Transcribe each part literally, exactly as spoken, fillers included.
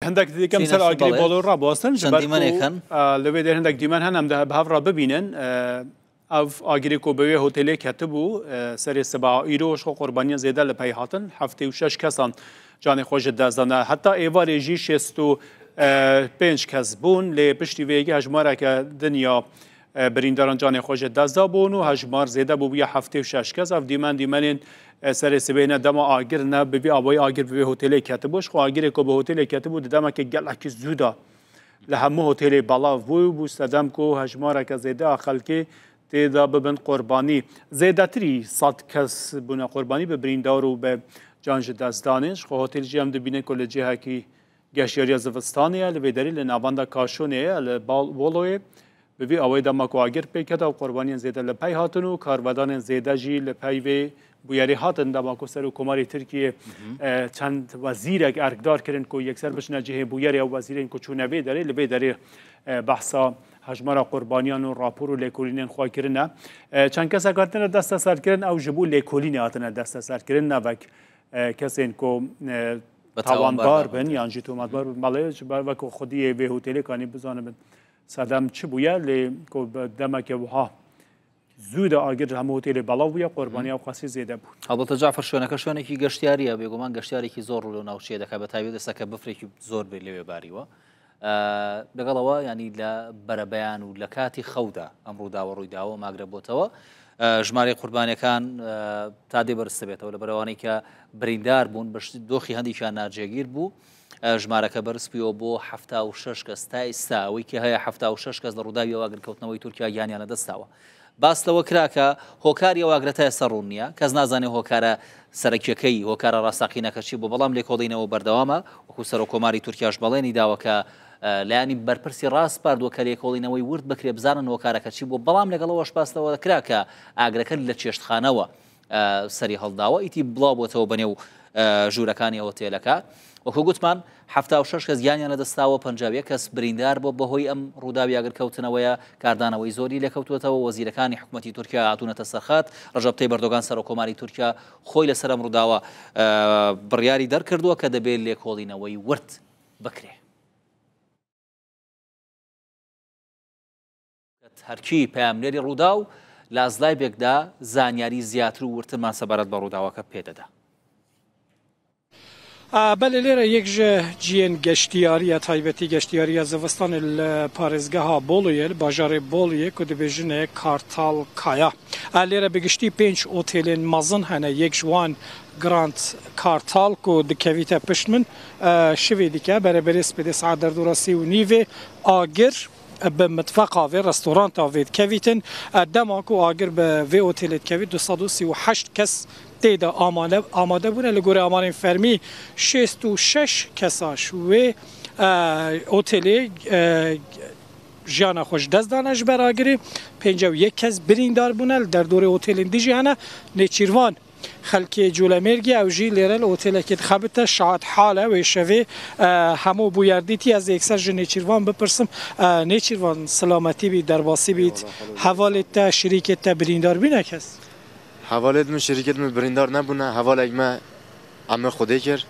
Hindek dî dikim ser agirê balo rabostin, ji ber ku, e, li vê derê hindek dîmen hene, em de bi hev re bibînin. E, ev agirê ku bi wê hotelê ketibû, e, serê sibeha îro, ji xwe qurbaniyan zêde li pey hatin, heftê û şeş kesan canê xwe ji dest dan. Heta êvarê jî şêst û pênc kes bûn, lê piştî vê yekê hejmareke din ya e, birîndaran canê xwe ji dest dabûn û hejmar zêde bûbûye heftê û şeş kes. Ev dîmen dîmenên, e, serê sibê ne, dema agir ne, bi vî awayî agir bi vê hotelê ketibû. Ji xwe agirê ku bi hotelê ketibû di demeke gelekî zû de li hemû hotelê belav bû, bû sedem ku hejmareke zêde a xelkê tê de bibin qurbanî. Zêdetirî sed kes bûne qurbanî bi birîndar û bi can ji dest danê. Ji xwe hotel jî em dibînin ku li cihekî geştiyariya zivistanê ye, li vê derê li navenda Kaşonê ye, li Bal-, Boloyê. Bi vî awayî dema ku agir pê kete û qurbaniyên zêde li pey hatin û karvedanên zêde jî li pey vê bûyerê hatin, dema ku Serokkomarê Tirkiyê, e, çend wezîrek erkdar kirin ku yekser biçine cihê bûyerê, ew wezîrên ku çûne vê derê, li vê derê, e, behsa hejmara qurbaniyan û rapor û lêkolînên xwe kirine. E, çend kesek hatine desteserkirin, ew ji bo lêkolînê hatine desteserkirin, ne wek, e, kesên ku, e, tawanbar bin yan jî tometbar bin. Belê ji ber wek xwediyê vê hotelê kanî bizanibin sedem çi bûye, lê ku bi demeke wiha zû de agir ji hemû hotelê belav bûye, qurbaniya xwesî zêde bû. Helbete Cafer, şwêneke şwênekî geştiyarî ye, bêguman geştiyarêkî zor rol li navçeyê dike, bi taybet êsta ke bifrêkî zor bê lê wê barî we. Eee، لەگەڵەوە، یعنی لە بەرەبەیان و لە کاتی خەودا ئەم ڕووداوە ڕوویداوە، ماگرە بۆتەوە. ئە، ژمارەی قوربانیەکان، ئە، تا دێ بەرز دەبێتەوە، لە بەرەوانەی کە بریندار بوون، بەش-، دۆخی هەندێکیان ناجێگیر بوو. ئە، ژمارەکە بەرز بووەوە بۆ حەفتا و شەش کەس. تا ئێستا ئەوەی کە هەیە، حەفتا و شەش کەس لە ڕووداوی ئاگرکەوتنەوەی تورکیا گیانیان لەدەستاوە. باس لەوە کرا کە هۆکاری ئەو ئاگرە تا ئێستا ڕوون نییە. کەس نازانێ هۆکارە سەرەکیەکەی، هۆکارە ڕاستەقینەکە چی بوو، بەڵام لێکۆڵینەوە بەردەوامە. وەکو سەرۆکۆماری تورکیاش بەڵێنی داوە کە، ئە، لایەنی بەرپرسی ڕاسپاردووە کە لێکۆڵینەوەی ورد بکرێ، بزانن هۆکارەکە چی بوو. بەڵام لەگەڵەوەش باس لەوە کرا کە ئاگرەکە لە چێشتخانەوە، ئە، سەری هەڵداوە، ئیتی بڵاو بۆتەوە بەنێو، ئە، ژوورەکانی هۆتێلەکە. وەکو گوتمان، حەفتا و شەش کەس گیانیان لەدەستاوە، پەنجا و یەک کەس بریندار بووە بەهۆی ئەم ڕووداوی ئاگرکەوتنەوەیە. کاردانەوەی زۆری لێکەوتووەتەوە. وەزیرەکانی حکوومەتی تورکیا هاتوونەتە سەرخات. ڕەجەب تەیب ئەردۆگان، سەرۆکۆماری تورکیا، خۆی لەسەر ئەم ڕووداوە، ئە، بڕیاری دەرکردووە کە دەبێت لێکۆڵینەوەی ورد بکرێ. هەرکی پەیامنێری ڕووداو لە ئازلایبێکدا زانیاری زیاتر و ورترمان سەبارەت بە ڕووداوەکە پێدەدا. ئا، بەلێ، لێرە یەک ji cihên geştiyariya taybetî, geştiyariya zivistanê li parêzgeha Boluyê, li bajarê Boluyê ku dibêjin ê Kartal Kaya. A, lêre bi giştî pênc otêlên mezin hene, yek ji wan Grand Kartal ku dikevîte pişt min, e, şivê dike, bereberê spêdê saet derdora sê û nîvê agir bi mitfeqa vê, restoranta vê dikevîtin. E, dema ku agir bi vê otêlê dikevît, du sed û sî û heşt kes tê de amale-, amade bûne. Li gorî amarên fermî, şêst û şeş kesa ji wê, e, otêlê, e, jiyana xwe ji dest dane ji ber agirê. Pêncî û yek kes birîndar bûne, li derdorê otêlên din jî hene nêçîrvan. Xelkê Colemêrgê ew jî lêre li otêlekê dixebite. Şahat hal e wê şevê, e, hemû bûyer dîtî. Ez ê yekser ji nêçîrvan bipirsim. E, nêçîrvan, silametî bît, derbasî bît. Eyvallah, helal olsun. Hevalê te, şirîkê te birîndar bîne kes? Hevalêt min, şirîkêt min birîndar nebûne. Hevalek me emê Xwedê kir.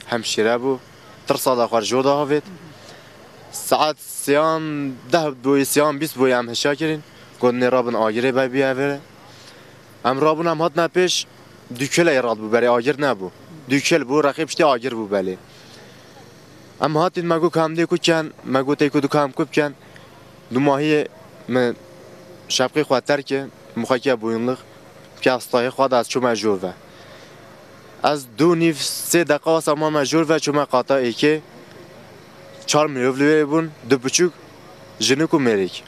Hemşîre bû. Tirsa da xwe ji da havêt. Saet sêyan deh bûyî, sêyan bîst bûyî em hişa kirin. Gotinê rabin agirê be bîye vêre. Em rabûn, em hatine pêş, dûkileyê radibû berê, agir nebû. Dûkil bû, reqî piştî agir bû belê. Em hatîn, me got, "Ka em dê ku ken?" Me got, "Ê ku dika em ku biken?" Dumahiyê min şepqê xwe terke, mixwekiye boyunlix, piya stayê xwe de ez çûme jor ve. Ez du nîv sê deqa wesa mame jor ve, çûme qata êkê, çar mirov li wê bûn, du piçûk, jinik û mêrik.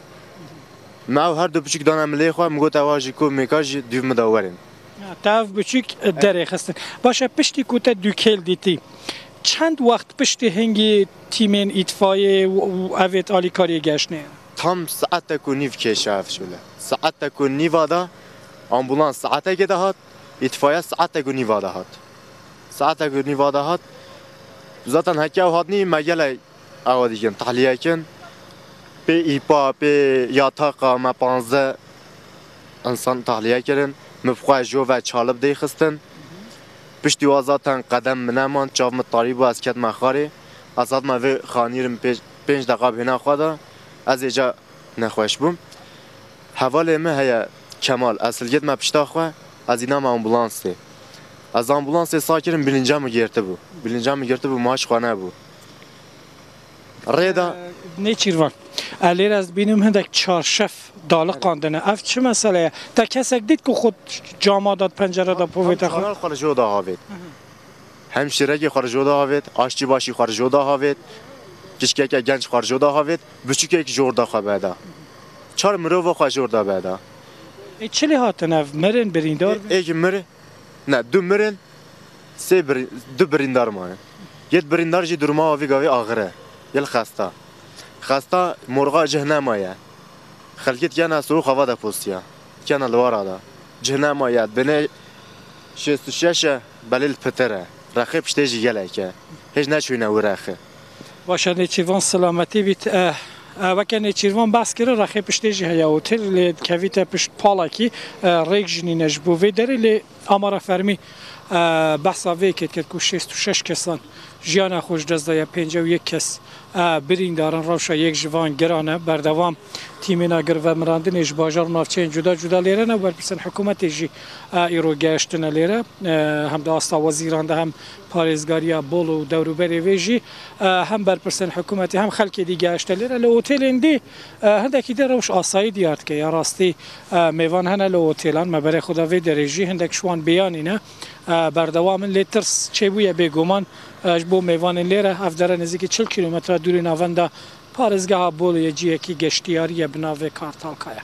Me ew her du piçûk dane milê xwe, min got, "Ewa jî ku mêka jî dûv min de werin." Ya, te ev biçûk derê xistin. Baş e, piştî ku te dûkêl dîtî, çend wext piştî hingî tîmên îtfayê û, û evêt alîkariyê geştine? Tam saetek û nîv kêşe ev şule. Saetek û nîva da ambulans saetekê de hat, îtfaya saetek û nîva da hat. Saetek û nîva da hat. Zaten heke ew hatnî me gelek Ewa dikin, tahliye kin. Pê îpa, pê yataqa me panzdeh insan tahliye kirin. Min bi xwe jor ve çalib dê xistin. Piştî wa zaten qedem min neman, çav min tarî bû, ez ketme xarê. Ez hatime vê xanîrim pê-, pênc deqa bi hêna xwe de, ez ê ca nexweş bûm. Hevalê min heye Kemal, ez hilgêtime pişta xwe, ez î name ambulansê. Ez ambulansê sa kirim, bilinca min girtibû. Bilinca min girtibû, ma ji xwe nebû. Rê de Nêçîrvan. E, lêre ez dibînim hindek çarşef daliqandine. Ev çi mesele ye? Te kesek dît ku xwe cama de, pencere de povê te xwe? Çaral xwe li jo da havêt. Hemşîrekî xwe li jo da havêt, aşçî başî xwe li jo da havêt, kişkeke genç xwe li jo da havêt, biçûkek jor da xwe beda. Çar mirova xwe jor da beda. Ê çi lê hatin ev? Mirin, birîndar bin? Ê, ê ji mir, ne, du mirin, sê bir, du birîndar maye. Yê birîndar jî duruma wî gavê axir e. Yê xesta. Xesta morga cih nemaye. Xelkê dikene soğuk hava deposuya. Dikene li wara da. Cih nemaye. Binê şêst û şeş e, belê li pitir e. Rexê piştê jî gelek e. Hêj neçûyne wî rexê. Baş e, Nêçîrvan selametî bît. Eh, eh, weke Nêçîrvan behs kir, rexê piştê jî heye otel, lê dikevîte pişt palakî, eh, rêk jî nîne ji bo vê derê, lê amara fermî, eh, behsa vê yekê dikir ku şêst û şeş kesan jiyana xwe ji dest daye, pêncî û yek kes, eh, birîndarin, rewşa yek ji van giran e. Berdewam tîmên agirvemirandinê ji bajar û navçeyên cuda cuda lêre ne, berpirsên hikûmetê jî, eh, îro gehiştine lêre. Eh, hem di asta wezîran de hem parêzgariya Bolo û dewrûberê vê jî, e, hem berpirsên hikûmetê hem xelkê dî gehişte lêre. Li otelên dî, e, hindekî dê rewş asayî diyar dike. Ya rastî, e, mêvan hene li otelan, me berê xwe da vê derê jî hindek ji wan bêyanî ne, e, berdewam in. Lê tirs çêbûye bêguman, e, ji bo mêvanên lêre. Ev dere nêzîkî çil kîlometre dûrî navenda parêzgeha Bolê ye, cihekî geştiyarî ye bi navê Kartalkaya.